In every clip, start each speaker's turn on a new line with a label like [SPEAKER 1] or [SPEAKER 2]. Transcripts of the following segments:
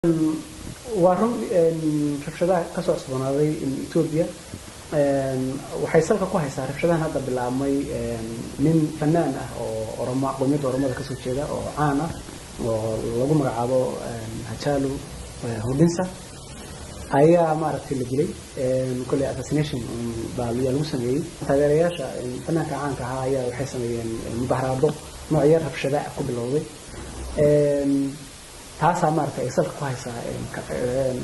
[SPEAKER 1] Waa run, rabshadaha kasoo cusboonaaday Etoobiya waxay salka ku haysaa rabshadahan hadda bilaabmay. Nin fanaan ah oo Oromo, qowmiyadda Oromada kasoo jeeda oo caan ah oo lagu magacaabo Hachalu Hundessa ayaa maaragtay la dilay. Kolley assassination baa yaa lagu sameeyey. Taageerayaasha fanaanka caanka ahaa ayaa waxay sameeyeen mudaharaado noocyo rabshada ku bilowday. Taasaa maaragtay ay salka ku haysaa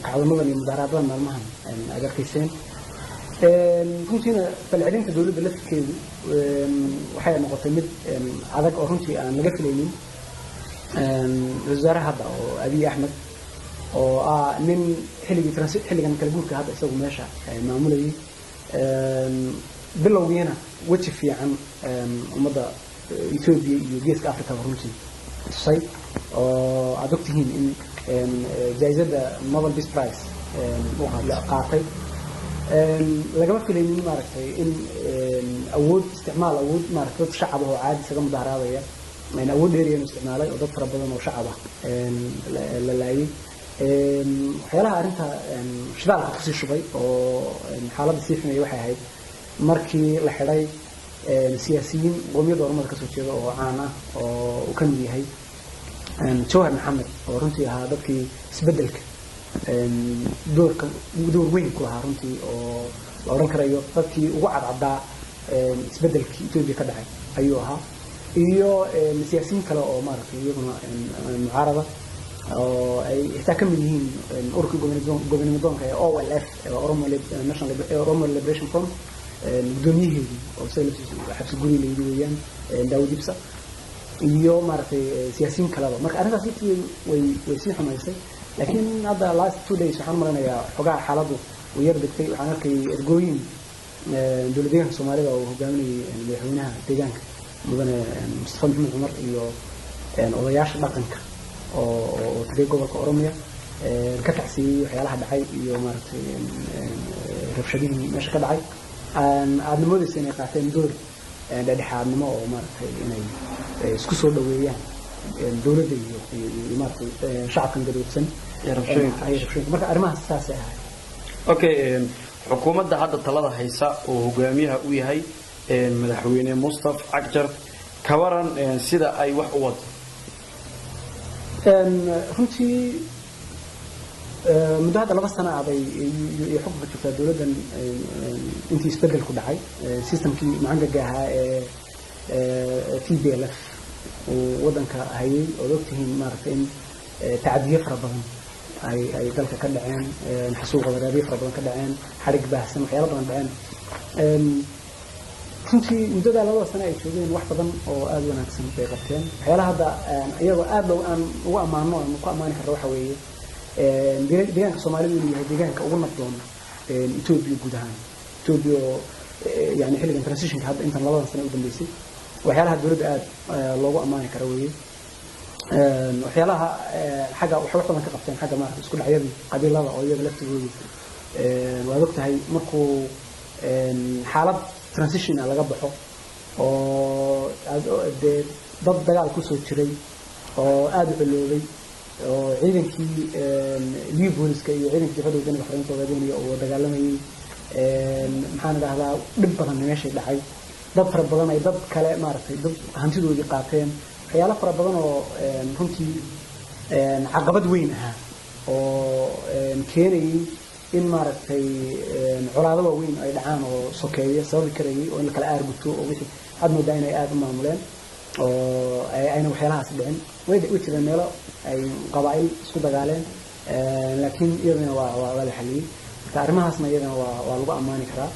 [SPEAKER 1] kacdoonadan iyo mudaharaadadan maalmahan aad arkayseen. Runtiina falcelinta dowladda laftirkeedu waxay noqotay mid adag oo runtii aan laga filaynin. Ra-iisul wasaaraha hadda oo Abiy Axmed, oo ah nin xilligii xilligan kala guurka hadda isagu meesha maamulayay, bilowgiina weji fiican ummadda Etoobiya iyo Geeska Africaba runtii tusay, oo aad ogtihiin in jaizada Nobel Peace Prize uu qaatay, lagama filaynin maaragtay in awood isticmaal, awood maaragtay dad shacab ah oo caadi isaga mudaharaadaya awood dheeriya inuu isticmaalay oo dad fara badan oo shacab ah la laayay. Waxyaalaha arrinta shidaalka kusii shubay oo xaaladda sii xumeeyay waxay ahayd markii la xidhay siyaasiyiin qowmiyadda Oromada kasoo jeeda oo caan ah oo uu ka mid yahay Jawhar Maxamed, oo runtii ahaa dadkii isbeddelka doorka door weyn ku lahaa runtii, oo la odhan karayo dadkii ugu cadcadaa isbeddelkii Etoobiya ka dhacay ayuu ahaa, iyo siyaasiyiin kale oo maaragtay iyaguna mucaarada oo ay xitaa ka mid yihiin ururkii gobonimo doonka ee OLF, Oromo National Oromo Liberation Front, gudoomiyaheedii oo isaga laftiisu xabsi guri layidhi weeyaan, Daawud Ibsa, iyo maaragtay siyaasiyiin kaleba. Marka arrintaas laftigeedu way sii xumaysay. Laakiin hadda last 2 days waxaan umaleynayaa xogaha xaaladdu way yar degtay. Waxaan arkayay ergooyin dowlad deegaanka Soomaalida oo hogaaminayay madaxweynaha deegaanka, mudane Mustafa Maxamed Cumar, iyo odayaasha dhaqanka oo tagay gobolka Oromia, ka tacsiiyey waxyaalaha dhacay iyo maaragtay rabshadihii meesha ka dhacay. Aadna moodeysa inay qaateen door dhexdhexaadnimo oo maaragtay inay isku soo dhaweeyaan dowladda iyo maaragtay shacabkan gadoodsan
[SPEAKER 2] Rabshooyinka.
[SPEAKER 1] Marka arrimahaas saasay ahayd.
[SPEAKER 2] Okay, xukuumadda hadda talada haysa oo hogaamiyaha u yahay madaxweyne Mustaf Cagjar, ka waran sida ay wax u wado?
[SPEAKER 1] Runtii muddo hadda 2 sano ah bay iyo xukunka joogtaa dowladdan. Intii isbedelku dhacay, systemkii macangaga ahaa ee TPLF uu waddanka hayay, ood ogtihiin maaragtay in tacadiyo fara badan ay dalka ka dhaceen, xasuuq wadareedyo fara badan ka dhaceen, xadhig baahsan, waxyaalo badan dhaceen. Runtii muddadaa 2da sano ay joogeen wax badan oo aada u wanaagsan bay qabteen. Waxyaalaha hadda iyagoo aada loo aan ugu ammaano, aan ku ammaani karno, waxa weeye deegaanka Soomaalidu inuu yahay deegaanka ugu nabdoon Etoobiya guud ahaan. Etoobiya oo yani xilligan transitionka hadda intan 2dan sano u dambeysay, waxyaalaha dowladda aada loogu ammaani karo weeye. Waxyaalaha xagga waxay wax badan ka qabteen xagga maarata isku dhacyadii qabiilada, oo iyaga laftigoodu waad og tahay markuu xaalad transition ah laga baxo oo dee dad dagaal kusoo jiray oo aada u coloobay oo ciidankii liyu booliska iyo ciidankii Jabhadda Wadaniga Xoreynta Ogaadeenaya oo dagaalamayay, maxaan idhahdaa, dhib badan meeshay dhacay, dad fara badan ay dad kale maaragtay dad hantidoodii qaateen, waxyaalo fara badan oo runtii caqabad weyn ahaa oo keenayay in maaragtay colaado waaweyn ay dhacaan oo sokeeye sababi karayay oo in la kala aarguto oo wixii, waxaad moodaa inay aada u maamuleen oo ayna waxyaalahaas dhicin. Way jireen meelo ay qabaa'il isku dagaaleen, laakiin iyadana waa la xaliyey. Marka arrimahaasna iyadana waa lagu ammaani karaa.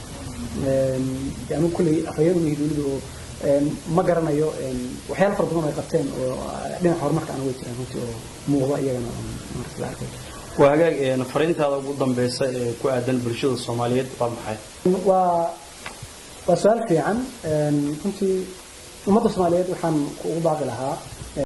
[SPEAKER 1] Anigu kulley afhayeen umihi dowladda oo ma garanayo. Waxyaala fara badan oo ay qabteen oo dhinaca horumarka ana way jiraan runtii oo muuqda iyagana marka la arkay.
[SPEAKER 2] Waa hagaag. Fariintaada ugu dambeysa ee ku aadan bulshada Soomaaliyeed waa maxay?
[SPEAKER 1] Waa su-aal fiican. Runtii ummadda Soomaaliyeed waxaan ugu baaqi lahaa